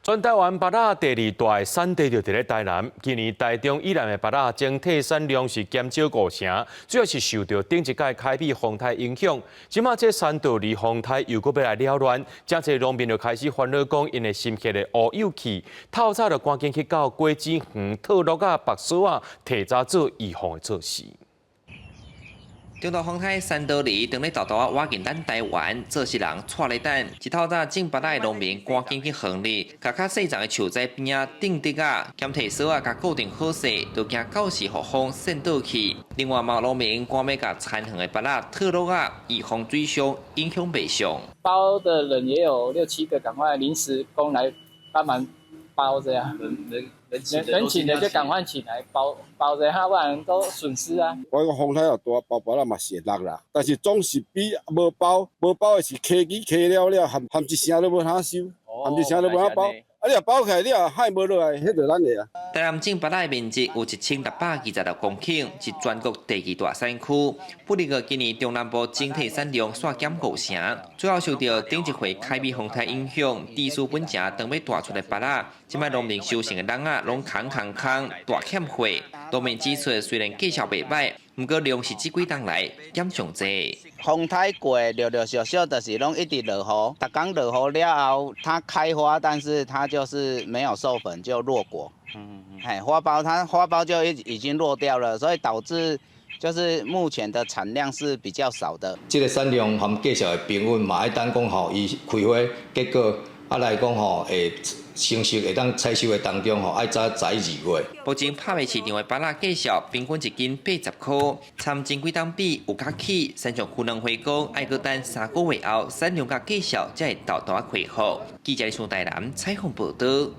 全台灣芭樂第二大的產地就佇咧台南。今年台中以南的芭樂整體產量是減少五成，主要是受著頂一屆開美風颱影響。這馬這山道梨風颱又閣欲來擾亂，誠濟農民就開始煩惱講，𪜶的心血的烏有去，透早就趕緊去到果子園套落仔、縛鎖仔，提早做預防的措施。中度風颱山多梨當咧沓沓仔倚近咱台灣，做世人掣咧等。一透早種芭樂的農民趕緊去園裡，共較細叢的樹仔邊仔釘竹仔，兼提索仔共固定好勢，就驚到時予風扇倒去。另外，嘛有農民趕欲共田園的芭樂套落仔，預防水傷影響賣相。包的人也有六七個，趕快臨時工來幫忙包這樣。能請的就趕快請來包包這樣，不然都損失啊。我講風颱又大，包芭樂嘛是會落啦，但是總是比無包無包的是溪起溪了了，含含一聲都無通收，含一聲都無通包。啊！你若包起來，你若害無落來，彼就咱的啊。台南種芭樂的面積有1626公頃，是全國第二大產區。不過今年中南部整體產量煞減五成，主要受著頂一回開美風颱影響，地輸本前當欲大出的芭樂，這擺農民收成的籠仔攏空空空，大欠貨。農民指出，雖然價數袂䆀，毋過量是這幾冬來減上濟。風颱過，陸陸續續就是攏一直落雨，逐工落雨了後，它開花，但是它就是沒有授粉就落果。嘿，花苞它花苞就已經落掉了，所以導致就是目前的產量是比較少的。這個產量和價數的平穩嘛，愛等講吼，伊開花結果啊來講吼，會成熟會當採收的當中吼，愛早十一二月。目前拍賣市場的芭樂價數平均一斤80箍，參前幾冬比有較起。山上區農會講，愛閣等3個月後，產量佮價數才會沓沓仔恢復。記者李台南採訪報導。